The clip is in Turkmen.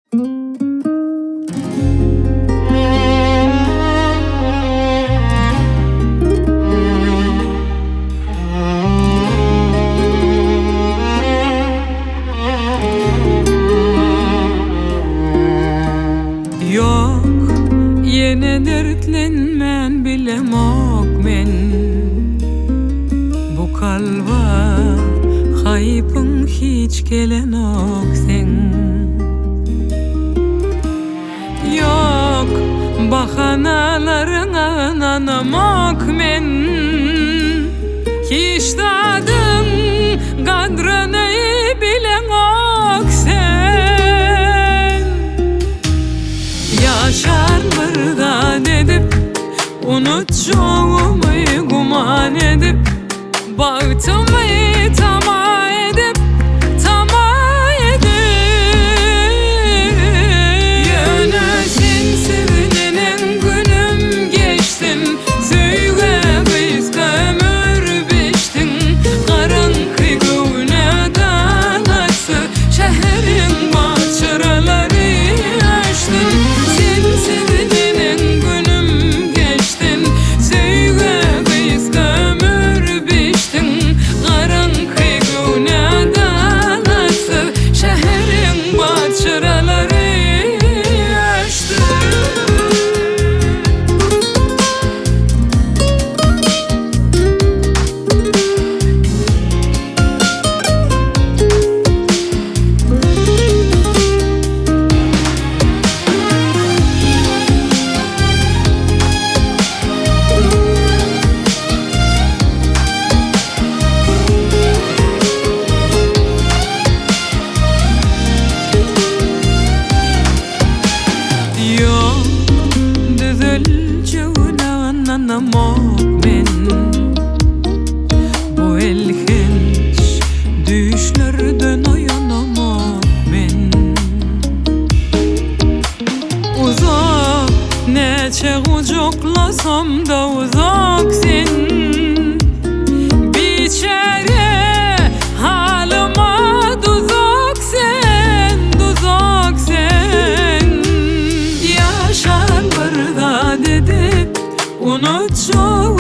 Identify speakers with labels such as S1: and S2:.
S1: Ýok, ýene dertlenmän bilemok men. Bu kalba haýpyň hiç gelenok seň. Ýok, bahanalaryňa ynanamok men. Hiç zadyň gadryny bileňok sen. Ýaşar bir zat edip, unutjagymy güman edip, Bagtymy tama edip, tama edip. Ýöne sensiz neneň günüm geçsin, Söýgä gysga ömür biçdiň. Garaňky göwne adalatsyz şäheriň bar çyralary öçdün. Sensiz neneň günüm geçsin, Söýgä gysga ömür biçdiň. Garaňky göwne adalatsyz şäheriň bar çyralary öçdün. Ýok, düzeljegine ynanamok men. Bu elhenç düýşlerden oýanamok men. Uzak, näçe gujaklasam-da uzak sen. Biçäre halyma duzak sen, duzak sen. Ýaşar bir zat edip unutjak.